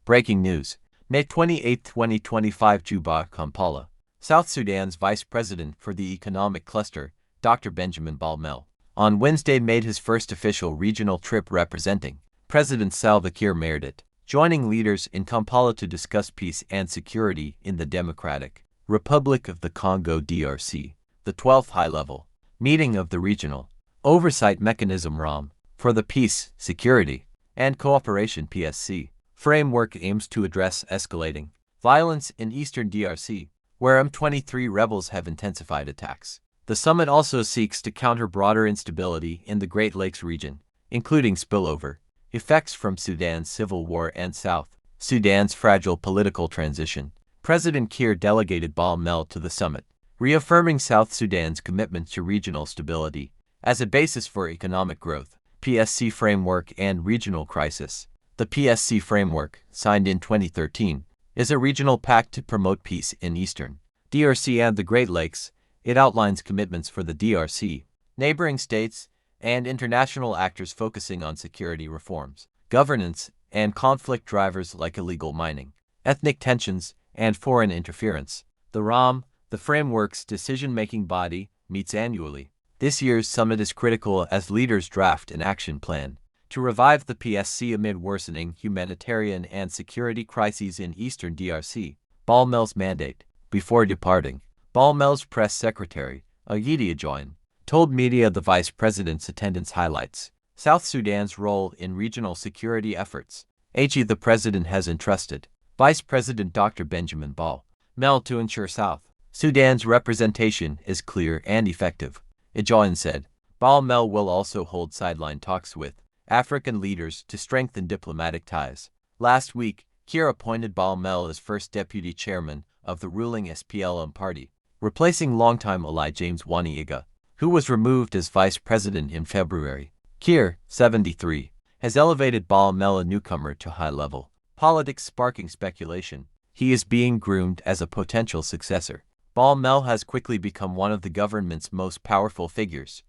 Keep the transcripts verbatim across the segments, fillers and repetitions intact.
Breaking news. May twenty-eighth, twenty twenty-five, Juba, Kampala. South Sudan's vice president for the economic cluster, Doctor Benjamin Bol Mel, on Wednesday made his first official regional trip representing President Salva Kiir Mayardit, joining leaders in Kampala to discuss peace and security in the Democratic Republic of the Congo, D R C. The twelfth high-level meeting of the Regional Oversight Mechanism, RAM, for the Peace, Security, and Cooperation, P S C, framework aims to address escalating violence in eastern D R C, where M twenty-three rebels have intensified attacks. The summit also seeks to counter broader instability in the Great Lakes region, including spillover effects from Sudan's civil war and South Sudan's fragile political transition. President Kiir delegated Bol Mel to the summit, reaffirming South Sudan's commitment to regional stability as a basis for economic growth, P S C framework, and regional crisis. The P S C framework, signed in twenty thirteen, is a regional pact to promote peace in eastern D R C and the Great Lakes. It outlines commitments for the D R C, neighboring states, and international actors, focusing on security reforms, governance, and conflict drivers like illegal mining, ethnic tensions, and foreign interference. The RAM, the framework's decision-making body, meets annually. This year's summit is critical as leaders draft an action plan to revive the P S C amid worsening humanitarian and security crises in eastern D R C. Bol Mel's mandate. Before departing, Bol Mel's press secretary, Ayiti Ajoyan, told media the vice president's attendance highlights South Sudan's role in regional security efforts. Ayiti, the president has entrusted Vice President Doctor Benjamin Bol Mel to ensure South Sudan's representation is clear and effective, Ajoyan said. Bol Mel will also hold sideline talks with African leaders to strengthen diplomatic ties. Last week, Kiir appointed Bol Mel as first deputy chairman of the ruling S P L M party, replacing longtime ally James Wani Igga, who was removed as vice president in February. Kiir, seventy-three, has elevated Bol Mel, a newcomer to high-level politics, sparking speculation he is being groomed as a potential successor. Bol Mel has quickly become one of the government's most powerful figures.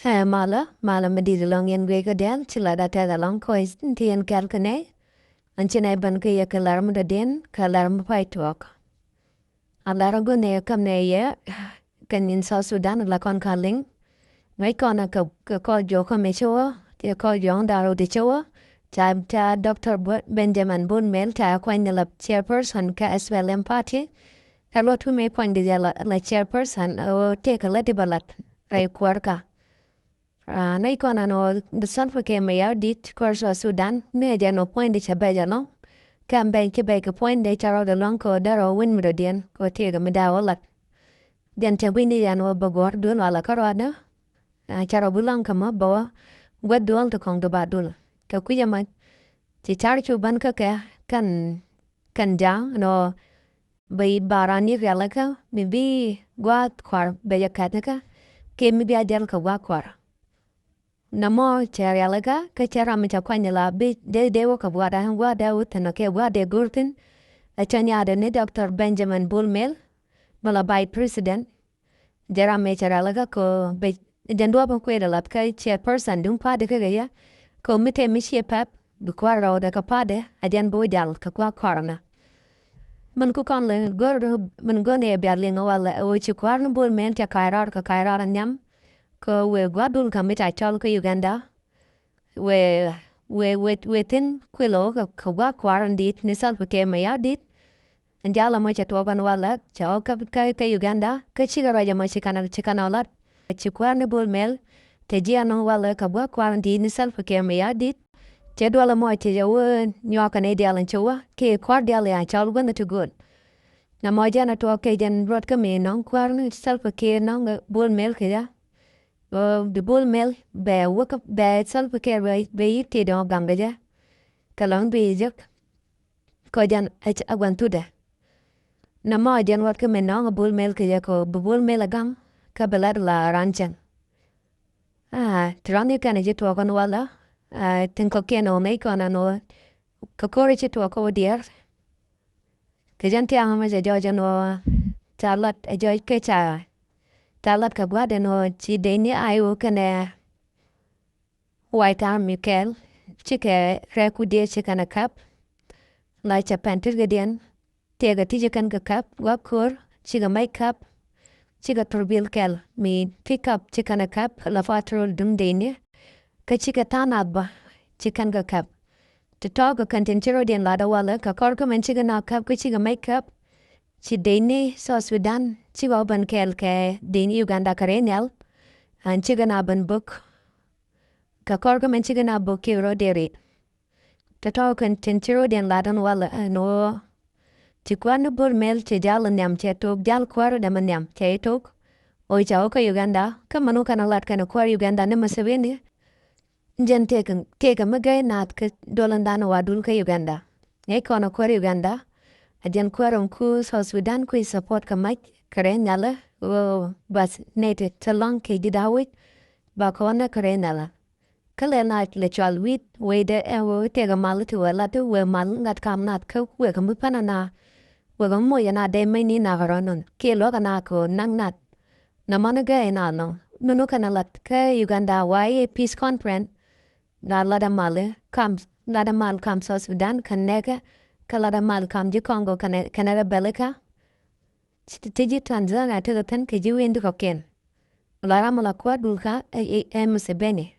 Ɛ malä, malä mi di̱t ɛlɔ̱ŋ yɛn guic kä diaal, ci lat a tɛth ɛlɔ̱ŋ kɔc ti yɛn kɛ̈l kä nɛy. Ɛn ci nɛy ben kä yɛ kɛ lar mi dɔ̱diɛn, kɛ lar mi pay tuɔɔk. A lar a go̱n ɛ käm nɛy yɛ, kɛ nyin South Sudan la kɔn ka liŋ. Ŋäc kɔn ɛ kɛ, kɛ kɔc juɔk kä mi ci wä, kɛ kɔc juɔk da̱r rot ci wä. Ca, ca Doctor Bo-, Benjamin Bol Mel ca kuany ni la chairperson kä S P L M party. Ɛ luɔt tu mi puɔ̱ny di jɛ la, la chairperson, ɛ wä tëëk ɛ la di bä lat rɛy kuäärkä. Aa, nɛy kɔn ɛn ɣöö di Salva Kiir Mayardit kuäär South Sudan, mi ɛ jɛn ɣöö puɔ̱ny di cɛ bɛc ɛlɔ̱ŋ. Kɛm bɛc ci bɛc kɛ puɔ̱ny di cɛ rɔɔdɛ luäŋ kɛ ɣöö derɛ ɣöö wi̱n mi dɔ̱diɛn kɛ ɣöö tëëkɛ mi da̱a̱ wä lat. Jɛn cɛ gui̱n di jɛn ɣöö bɛ guɔ̱ɔ̱r duël walɛ kärɔadä. Aa, cɛ rɔ bi luäŋ kɛ mi bɛ wä guäth duɔ̱ɔ̱l ti kɔ̱ŋ ti ba dul. Kɛ kui̱c ɛmɔ ci car cu ben kä kɛ kɛn, kɛn ja̱a̱ŋ ɛn ɣöö bɛ yi̱ ba raan yi̱ rialikä mi bi gua̱a̱th kua̱r bɛ jɛ kɛ̈tnikä kiɛ mi bi a jäl kɛ gua̱a̱th kua̱r. Nɛmɔ cɛ rialikä kä cɛ ram mi cɛ kuany la bi dee, dee wä kɛ gua̱a̱th, ɛn gua̱a̱th dee wä thi̱n ɔ kiɛ gua̱a̱th dee go̱r thi̱n. Ɛ cɛ nyaatdɛ ni Doctor Benjamin Bol Mel mi la vice president. Jɛ ram mëë cɛ rɛl kä kɛ ɣöö bɛ jɛn duɔ̱ɔ̱p in kuëëdɛ lath kä chairperson duŋ party kä kɛ yɛ. Kɛ ɣöö mi tëë mi ciɛ pɛp bi kua̱r rɛwdɛ kɛ party a jɛn bi wä jal kɛ kua̱r kɔrnɛ. Min ku kɔn lɛ go̱r, min go̱n ɛ bia liŋ walɛ ɣöö ci kua̱r ni Bol Mel cɛ ka̱c rɔɔd kɛ ka̱c rɔɔd nhiam. Kɛ ɣöö wëë gua̱a̱r dul kä mi ca cɔl kä Uganda. Wëë, wëë, wëë, wëë thi̱n kuël ɣöö kɛ, kɛ gua̱a̱r kua̱r in di̱i̱t ni Salva Kiir Mayardit. Ɛn jal ɛmɔ cɛ tuɔɔk ɛn walɛ cɛ ɣɔk kä, kä, kä Uganda kä cikɛ ruac ɛmɔ ci kɛn, ci kɛn ɔ lat. Ci kuäär ni Bol Mel te jiɛn ɔ walɛ kɛ gua̱a̱r kua̱r in di̱i̱t ni Salva Kiir Mayardit. Cɛ duɔl ɛmɔ cɛ jɛ wee nyuak kɛn i̱ diaal in ci wä kiɛ kua̱r diaal ya cɔl wänä ti gööl. Nɛmɔ jɛn ɛ tuɔɔk kɛ jɛn ruɔt kä mi nɔŋ kuäär ni Salva Kiir nɔŋ Bol Mel kɛ jɛ. Ɣöö bi Bol Mel bɛ wä kä, bɛ Salva Kiir bɛ, bɛ yi̱k ti dɔ̱ŋ gaŋ kɛ jɛ. Kɛ lɔ̱ŋ bi jek. Kɔ jɛn ɛ, ɛ gua̱n thutdɛ. Nɛmɔ jɛn wät kä min nɔŋ Bol Mel kɛ jɛ kɔ bi Bol Mel ɛ gaŋ kä bi lat la raan cɛŋ. Aa, ti rɔ̱n i̱ kɛn ɛ ci tuɔɔk kɔn walä. Aa, tin kɔ̱kiɛn ɛ wä mec kɔn ɛn wä kɛ ko̱r ɛ ci tuɔɔk kɛ wä diɛɛr. Kɛ jɛn tiaŋ ɛmɛ cɛ jɔɔc ɛn wä ca lat ɛ jɔɔc kɛ ca, ca lat kɛ gua̱a̱th ɛn wä ci dee ni ay wä kɛnɛ White Army kɛɛl cikɛ rɛɛk ku diee cikɛn ɛ käp. la cɛ pɛn tirkɛ diɛn. Tëëkɛ ti ci kɛn kɛ käp, gua̱k ko̱r, cikɛ mac käp, cikɛ thurbil kɛl, mi ti käp ci kɛn kɛ käp, la patrol duŋ dee ni. Kä cikɛ tha̱a̱ŋ nath bä, ci kɛn kɛ käp. Ti tɔ̱ kɛ kɛn tin ci rɔ̱diɛn lat ɛ walɛ, kɛ kɔr kä mɛn cikɛ na käp, kä cikɛ mac käp. Ci dee ni South Sudan, cikɛ wä ben kɛɛl kɛ dee ni Uganda kɛ rɛy nhial. An cikɛ na ben bök. Kɛ kɔr kä mɛn cikɛ na bök kiɛ rɔ̱diɛn ri. Tɔ̱tɔ̱ kɛn tin ci rɔ̱diɛn lat ɛn walɛ ɛn ɣöö ti kuäär ni Bol Mel cɛ jal nhiam cɛ tok, jal kuäär dämɛ nhiam cɛ tok. Ɣöö ca wä kä Uganda, kä mɛn wä kɛn lat kɛn kuäär Uganda ni Museveni. Jɛn tëëkɛ, tëëkɛ mi gäi naath kä duɔl in dhan wa dul kä Uganda. Ŋäc kɔn kuäär Uganda. A jɛn kuäär in ku South Sudan ku support kɛ mac kɛ rɛy nhialɛ. Ɣöö bas nɛy ti te lɔ̱ŋ kɛ ji̱ da̱wi̱c ba kɔn kɛ rɛy nhialɛ. Kä lɛ na lɛ cual wi̱i̱t wecdɛ ɛ wee tëëkɛ mal ti wee lat ti wee mal ŋa̱t kam nath kä wee kɛ mi pänä na wee kɛ mi moc na dee mec ni na kɛ rɔ̱ nɔn kiɛ luɔ̱k na kɛ naŋ nath. Na mɔni gɛ ina nɔ mi nu kɛn lat kä Uganda wa i̱ peace conference. La lat ɛ mal kam, lat ɛ mal kam South Sudan kɛ nɛkɛ, kä lat ɛ mal kam ji̱ Congo kɛnɛ, kɛnɛ rɛ bɛlikä. Ti ji̱ Tanzania tekɛ thin kɛ ji̱ wi̱i̱n ti kɔ̱kiɛn. La ram la kuäär dul kä ɛ, ɛ, ɛ Museveni.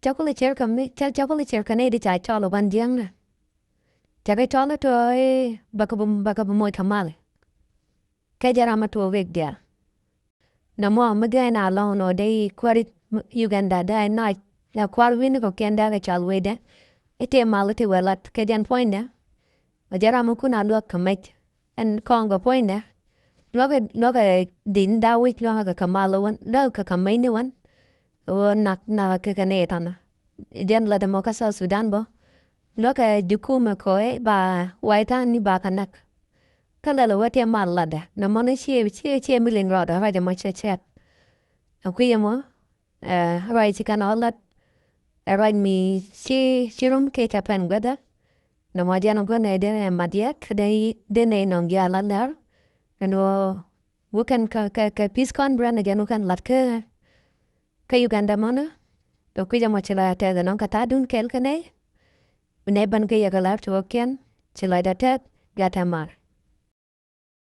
Cä kulɛ cɛr kɛ mi, cä, cä kulɛ cɛr kɛ nɛy di ca cɔl ɛ ban jiäknɛ. Cä kɛ cɔl ɛ tɔ̱ ɛ bakɛ bi, bakɛ bi moc kɛ mal. Kɛ jɛ ram ɛ tuɔɔk wek diaal. Nɔmɔ mi gɛn a lɔŋ nɔ dee kuäär Uganda dee a nac. Ɛ kuäär wi̱ni kɔ̱kiɛn dee kɛ cɔl wecdɛ. I̱ tëë mal i̱ tëë wee lat kɛ jɛn puɔ̱nydɛ. Ɛ jɛ ram mi kun a luäk kɛ mec. Ɛn kɔŋ kɛ puɔ̱nydɛ. Luäkɛ, luäkɛ din da̱wi̱c luäkɛ kɛ mal wän. Luäkɛ kɛ mec ni wän. Ɣöö nak, nak kɛ kɛ nɛy tɔnä. Jɛn lat ɛmɔ kä South Sudan bä. Luäkɛ jukumɛ kɔ ɛ ba wa̱i̱ ta̱a̱n ni ba kɛ nak. Kä lɛl ɛ wä tiɛ mal latdɛ. Nɔmɔ ni ciɛ, ciɛ, ciɛ mi liŋ rɔɔdɛ ruac ɛmɔ cɛ cɛɛt. Ɛ kui̱ ɛmɔ, ɛ, ruac ci kɛn ɔ lat. Ɛ ruac mi ci, ci rum kɛ cɛ pɛn guäthä. Nɔmɔ jɛn ɔ guäth nɛ den ɛ mat yɛ, kä den, den nɛ nɔŋ ji̱ a lat lɛr. Ɛn ɣöö wä kɛn kä, kä, kä peace conference jɛn wä kɛn lat kä, kä Uganda mɔnä. Kɛ kui̱c ɛmɔ ci la tɛth ɛnɔŋ kɛ tha̱a̱dun kɛɛl kä nɛy. Nɛy ben kä yɛ kɛ lar ti ɣɔ̱kiɛn ci lɔcdɛ tɛth gat ɛ mar.